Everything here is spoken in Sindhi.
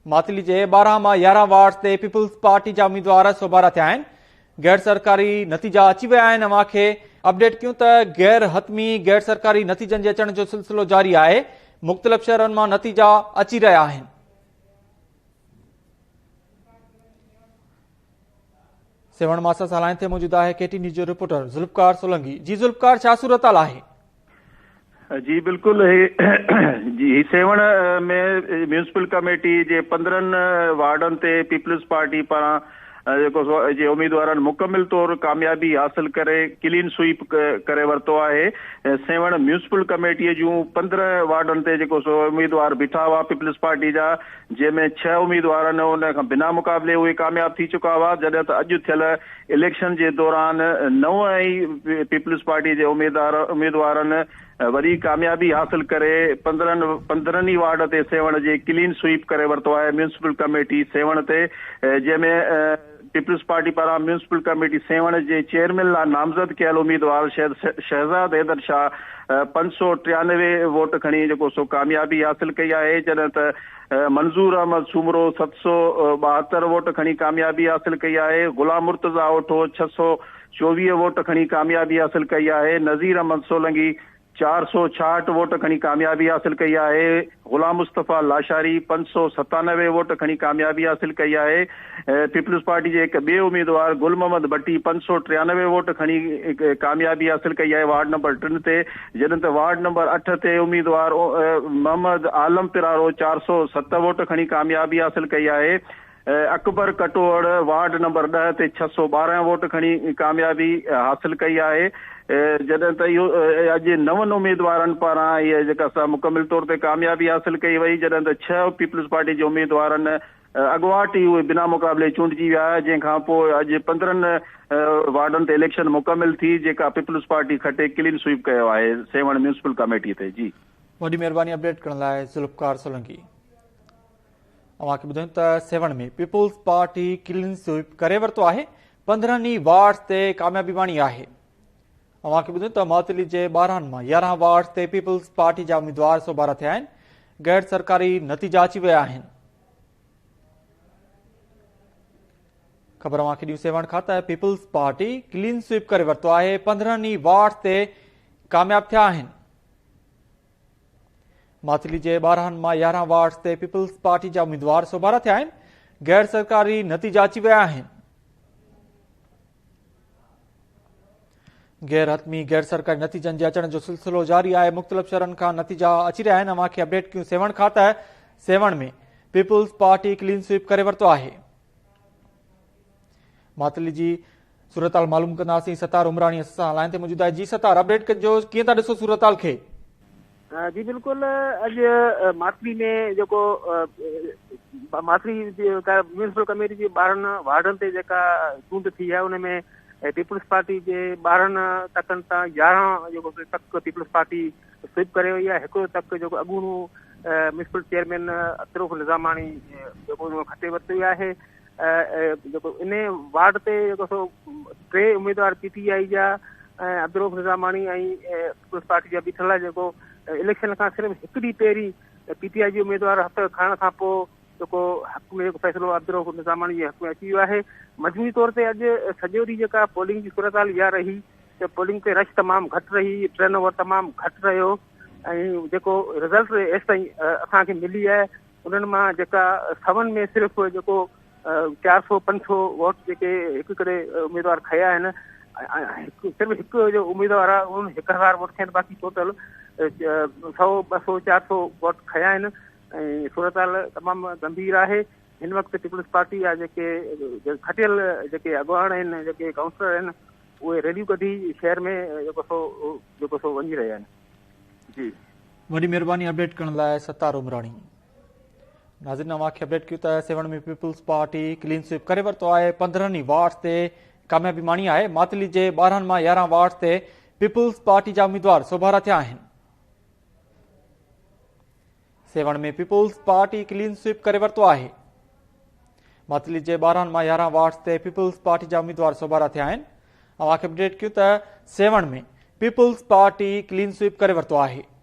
ماتلي جي 12 مان 11 وارڊز تي پيپلز پارٽي جا اميدوار سوڀارا ٿيا آهن. غير سرڪاري نتيجا اچي ويا آهن. اوهان کي اپڊيٽ ڪيون ته غير حتمي غير سرڪاري نتيجن جي اچڻ جو سلسلو جاري آهي. مختلف شهرن مان نتيجا اچي رهيا آهن. سيوهڻ مان اسان سان لائين تي موجود آهي ڪي ٽي نيوز جو رپورٽر ذوالفقار سولنگي. جي ذوالفقار ڇا صورتحال آهي؟ جي بلڪل هي جي هي سيوهڻ ۾ ميونسپل ڪميٽي جي 15 وارڊن تي پيپلز پارٽي پاران جيڪو سو جي اميدوارن مڪمل طور ڪاميابي حاصل ڪري ڪلين سوئيپ ڪري ورتو آهي. سيوهڻ ميونسپل ڪميٽي جون 15 وارڊن تي جيڪو سو اميدوار بيٺا هئا پيپلز پارٽي جا، جنهن ۾ 6 اميدوارن ان کان بنا مقابلي اهي ڪامياب ٿي چڪا هئا، جڏهن ته اڄ ٿيل اليڪشن جي دوران 9 ئي پيپلز پارٽي جي اميدوارن وڏي ڪاميابي حاصل ڪري 15 ئي وارڊ تي سيوهڻ جي ڪلين سوئيپ ڪري ورتو آهي. ميونسپل ڪميٽي سيوهڻ تي جنهن ۾ پيپلز پارٽي پاران ميونسپل ڪميٽي سيوهڻ جي چيئرمين لاء نامزد ڪيل اميدوار شهزاد حيدر شاهه 593 ووٽ کڻي جيڪو سو ڪاميابي حاصل ڪئي آهي، جڏهن ته منظور احمد سومرو 772 ووٽ کڻي ڪاميابي حاصل ڪئي آهي، غلام مرتضيٰ اوٺو 624 ووٽ کڻي ڪاميابي حاصل ڪئي آهي، نذير احمد سولنگي 466 ووٽ کڻي ڪاميابي حاصل ڪئي آهي، غلام مصطفيٰ لاشاري 597 ووٽ کڻي ڪاميابي حاصل ڪئي آهي، پيپلز پارٽي جي هڪ ٻئي اميدوار گل محمد ڀٽي 593 ووٽ کڻي ڪاميابي حاصل ڪئي آهي وارڊ نمبر 3 تي، جڏهن ته وارڊ نمبر 8 تي اميدوار محمد عالم پرارو 407 ووٽ کڻي ڪاميابي حاصل ڪئي آهي، اڪبر ڪٽوهڙ وارڊ نمبر 10 تي 612 ووٽ کڻي ڪاميابي حاصل ڪئي آهي، جڏهن ته اهو اڄ نون اميدوارن پاران اهي جيڪا سا مڪمل طور تي ڪاميابي حاصل ڪئي وئي، جڏهن ته 6 پيپلز پارٽي جي اميدوارن اڳواٽ ئي اهي بنا مقابلي چونڊجي ويا، جنهن کان پوء اڄ 15 وارڊن تي اليڪشن مڪمل ٿي، جيڪا پيپلز پارٽي کٽي ڪلين سوئيپ ڪيو آهي سيوهڻ ميونسپل ڪميٽي تي. جي. وڏي مهرباني اپڊيٽ ڪرڻ لاء ذوالفقار سولنگي. اوهان کي ٻڌايون ته Sehwan ۾ peoples party clean sweep ڪري ورتو آهي، 15 ئي وارڊز تي ڪاميابي ماڻي آهي. اوهان کي ٻڌايون ته ماتلي جي 12 مان 11 وارڊز تي پيپلز پارٽي جا اميدوار سوڀارا ٿيا آهن، غير سرڪاري نتيجا اچي ويا آهن. خبر اوهان کي ڏيون سيوهڻ کان ته پيپلز پارٽي ڪلين سوئيپ ڪري ورتو آهي، 15 ئي وارڊز تي ڪامياب ٿيا آهن. ماتلي جي 12 مان 11 وارڊز تي پيپلز پارٽي جا اميدوار سوڀارا ٿيا آهن، غير سرڪاري نتيجا اچي ويا آهن. غير حتمي غير سرڪاري نتيجن جي اچڻ جو سلسلو جاري آهي، مختلف شهرن کان نتيجا اچي رهيا آهن. اوهان کي اپڊيٽ ڪيون سيوهڻ کان ته Sehwan ۾ peoples party clean sweep ڪري ورتو آهي. ماتلي جي صورتحال معلوم ڪنداسين، ستار عمراڻي اسان سان لائن تي موجود آهي. جي ستار اپڊيٽ ڪجو ڪيئن ٿا ڏسو صورتحال کي؟ جي بلڪل اڄ ماتلي ۾ جيڪو ماتلي جي ميونسپل ڪميٽي جي 12 وارڊن تي جيڪا چونڊ ٿي آهي ان ۾ پيپلز پارٽي جي 12 تڪن تان 11 جيڪو تڪ پيپلز پارٽي سوئيپ ڪري وئي آهي، هڪڙو تڪ جيڪو اڳوڻو ميونسپل چيئرمين عبدالرؤف نظاماڻي جيڪو کٽي ورتو ويو آهي، جيڪو ان وارڊ تي جيڪو سو 3 اميدوار پي ٽي آء جا ۽ عبدالرؤف نظاماڻي ۽ پيپلز پارٽي جا بيٺل آهي، جيڪو اليڪشن کان صرف هڪ ڏينهن پهرين پي ٽي آء جي اميدوار هٿ کڻڻ کان پوء جيڪو حق ۾ جيڪو فيصلو عبدالرؤف نظاماڻي جي حق ۾ اچي ويو آهي. مجموعي طور تي اڄ سڄو ڏينهن جيڪا پولنگ جي صورتحال اها رهي ته پولنگ تي رش تمام گهٽ رهي، ٽرن اوور تمام گهٽ رهيو ۽ جيڪو رزلٽ ايستائين اسان کي ملي آهي انهن مان جيڪا سون ۾ صرف جيڪو 400 500 ووٽ جيڪي هڪ هڪڙي اميدوار کنيا آهن، صرف هڪ جو اميدوار آهي ان 1000 ووٽ کنيا آهن، باقي ٽوٽل 100 200 400 ووٽ کنيا آهن ۽ صورتحال تمام گنڀير آهي. هن وقت پيپلز پارٽي جا جيڪي کٽيل جيڪي اڳواڻ آهن، جيڪي ڪائونسلر آهن، اهي ريليون ڪڍي شهر ۾ جيڪو سو وڃي رهيا آهن. جي. وڏي مهرباني اپڊيٽ ڪرڻ لاء ستار عمراڻي. ناظرين اوهان کي اپڊيٽ ڪيون ته Sehwan ۾ peoples party clean sweep ڪري ورتو آهي، 15 ئي وارڊز تي ڪاميابي ماڻي آهي، ماتلي جي 12 مان 11 وارڊز تي پيپلز پارٽي جا اميدوار سوڀارا ٿيا آهن. Sehwan ۾ peoples party clean sweep ڪري ورتو آهي. ماتلي جي 12 مان 11 وارڊز تي پيپلز پارٽي جا اميدوار سوڀارا ٿيا آهن. اوهان کي اپڊيٽ ڪيون ته Sehwan ۾ peoples party clean sweep ڪري ورتو آهي.